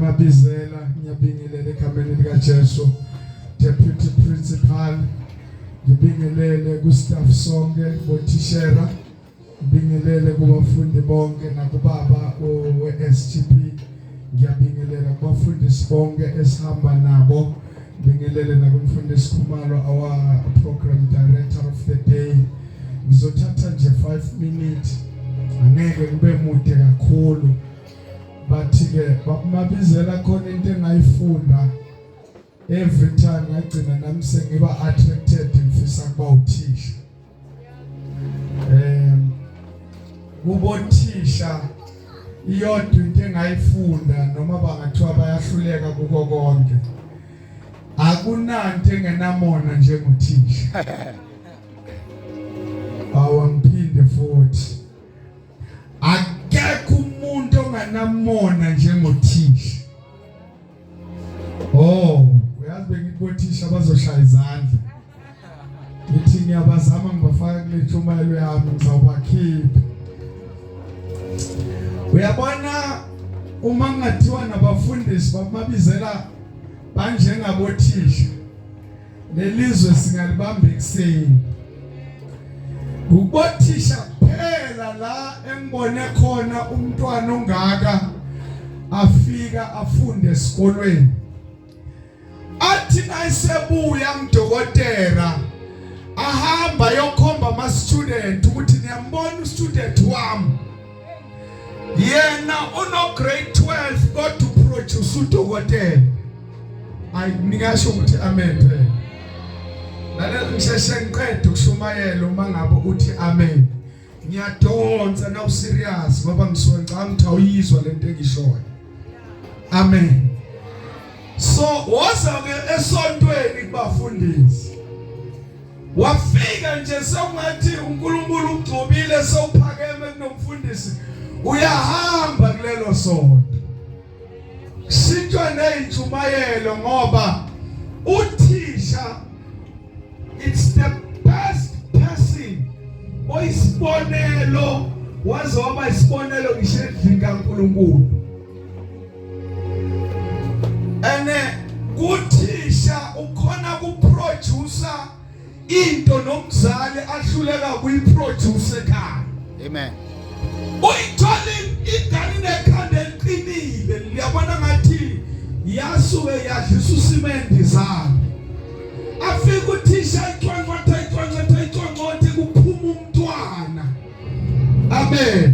Mabizela, ngiyabingelela egameni lika Jesu. Deputy Principal, ngibingelele ku staff sonke, bothishera, ngibingelele kubafundi bonke nakubaba we-STP. Ngiyabingelela kubafundisi bonke esihamba nabo. Ngibingelele nakumfundisi Khumalo, our program director of the day. Ngizothatha nje 5 minutes, angeke ngibe mude kakhulu. Bathi ke babamabizela khona into engayifunda every time ngagcina nami sengiba attracted, ngifisa kuba uthisha. Kubothisha iyodwa into engayifunda, noma bangathiwa bayahluleka kuko konke, akunanto engenamona njengothisha. Awangiphinde futhi, akekho umuntu onganamona njengothisha. Oh, uyazi bengikubothisha bazoshaya izandla. Ngithi ngiyabazama ngibafaka kule ntshumayelo yami, ngizawubakhipha. Uyabona, uma kungathiwa nabafundisi bamabizela banjengabothisha, lelizwe singalibamba ekuseni. Ukubothisha kuphela la engibone khona umntwana ongaka afika afunde esikolweni, athi nayisebuya mdokotela ahamba yokhomba ama student ukuthi niyambona ustudent wami, yena uno grade 12 kodwa uproduce udokotela. Ayi, ningasho ukuthi amen phela. Lalela, ngisheshe ngiqede ukushumayela. Uma ngabe uthi amen, ngiyadonsa now serious, ngoba ngisuke ngicabanga ukuthi awuyizwa lento engishoyo. Amen. So woza ke esontweni kubafundisi, wafika nje sewungathi uNkulunkulu ugcobile, sewuphakeme kunomfundisi, uyahamba kulelo sonto, sitshwa nezintshumayelo, ngoba uthisha it's the best person oyisibonelo, waze waba isibonelo ngisho endlini kaNkulunkulu. Ene kuthisha ukhona kuproduce into nomzali ahluleka kuyiproduce ekhaya. Amen. Uyithola ingane nekhanda eliqinile, liyabona ngathi yasuke yadlisa usimende izandla, afika uthisha icwancwatha, icwancwatha, icwancwathe, kuphuma umntwana. Amen.